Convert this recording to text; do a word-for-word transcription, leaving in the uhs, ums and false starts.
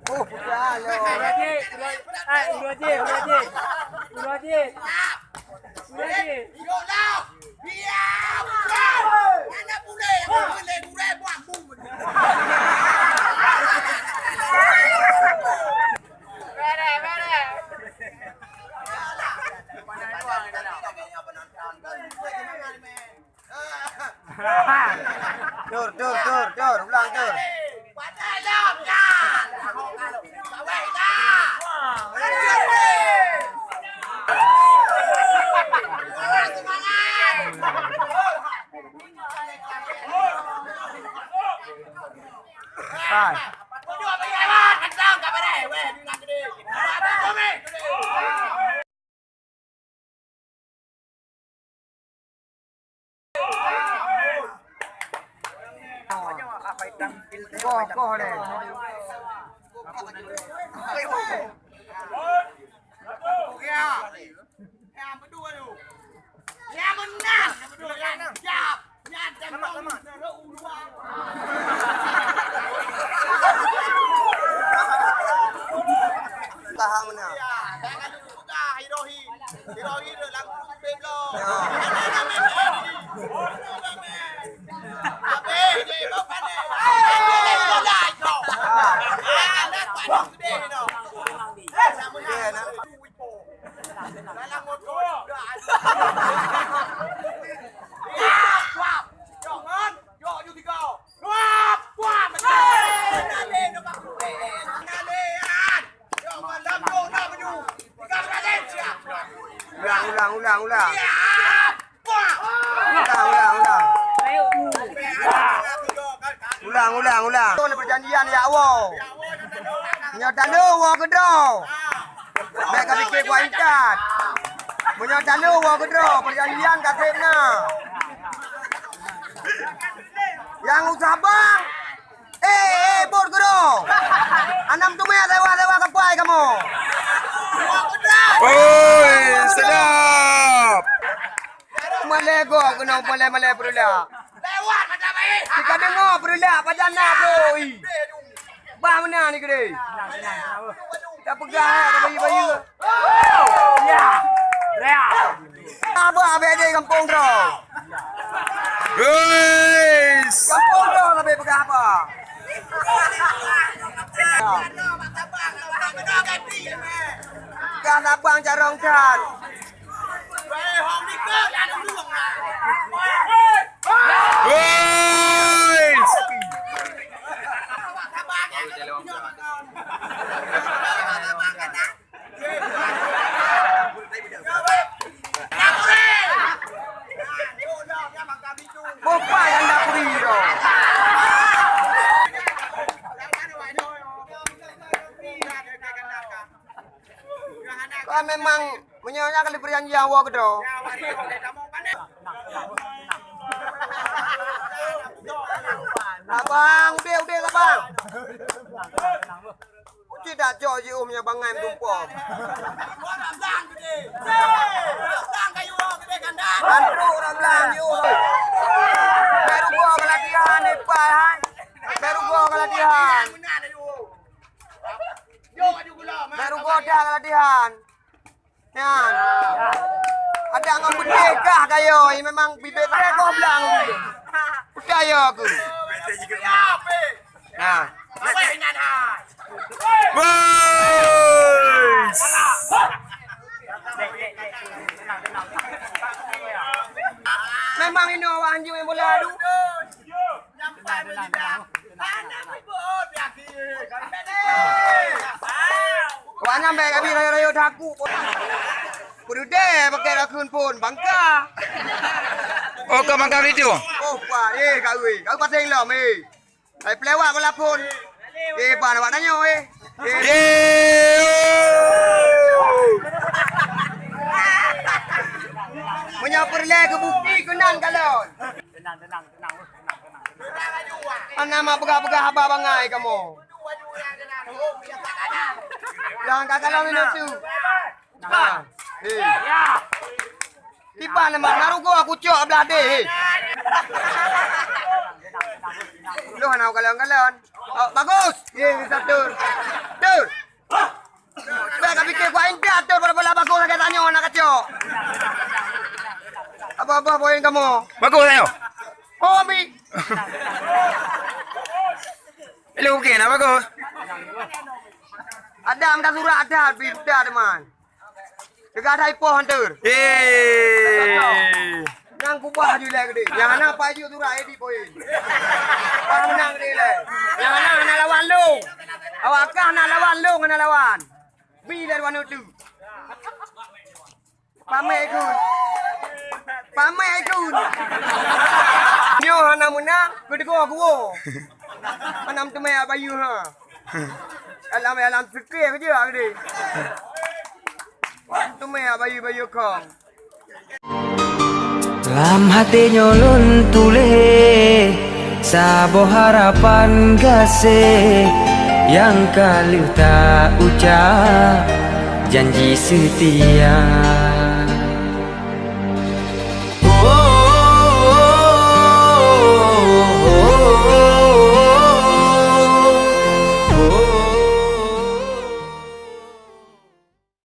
Oh, putra lo. Ulu Aziz, Ulu Aziz. Ulu Aziz, Ulu Aziz. Ulu Aziz. Tur, tur, tur, tur, ulang tur. Hai. Koh, koh deh. Tahan meunan. Ulang, ulang, ulang, ulang. Ulang, ulang, ulang. Ulang, ulang, ulang. Itu perjanjian ya Allah. Nyoe talo woe keudroe. Bèk ka pike kuat intat. Meunyoe talo woe keudroe, perjanjian ka sép na. Nyang usah bang. Eh, eh, bot keudroe. Anam teumé sewa-sewa kapai kamoe. Oi, sedap. Malèe gob keunoe malèe-malèe peureulak. Tika deungoe peureulak pajan na bro. Bah meunan ni keudeh. Tapeugah eh, bayeue-bayeue. Ya. Ya. Apa abéh di kampung droe? Guys. Kampung droe lebih peugah apa? Ya. Peugah labang carong tan. Guys. Boh pai ganda kuri tu. Kau memang meunyoe nyan kali perjanjian awak keudroe. Abang, udeh, udeh, abang. Uci dak jok jiôh minyeuk bangai meutumpom. Antu ureueng blang jiôh. Baru gua kelatihan, Ipai, hai. Baru gua kelatihan. Baru gua dah kelatihan. Nyan. Ada ngon beutih kah kayo, memang bibit saya kau bilang. Percaya aku. Nah. Boys. Memang ini orang anjing main bola aduh. Wah, nyampe kami rayo-rayo daku. Peudeh pakai rakun pun bangka. Oh, kau bangka itu? Oh, Pak, eh, kau, eh. Kau pasang lom, eh. Hai pelewat kau lapun. Eh, pan awak tanyoe, eh. Eh. Meunyoe peureulèe keu bukti keunan kalon. Hana mak peugah-peugah haba bangai kamoe. Jangan ka kalon minum tu. Ha. Eh. Kiban lemak, na rugoe aku cok blah deh. Loh, hana kalon-kalon. Oh, bagus. Ye, bisa tur. Tur. Bèk ka pikir kuat intat tur, bola-bola bagus lagèe tanyoe hana kacok. Apa-apa poin kamoe. Bagus tanyoe. Oh, ambil. Ilok bukit nak bagus. Adam ka surat dah, bi dah teman. Teuka ada ipoh hantar. Eh. Nang kubah ju lé gede. Yang hana apa ju turah edi poin. Orang menang gede lé. Yang hana hana lawan lu. Awak kah hana lawan lu hana lawan. Bi lé wan tu. Paméh ikun. Paméh ikun. Nyoe hana menang, geudeungoe geuwoe. Hana meuteumé abayu ha. Alam alam seukeh keujeuet gede. Teumé abayu-bayu kong. Lam hati nyoe lôn tuléh saboh harapan gaséh nyang ka lheueh ta ucap janji seutia.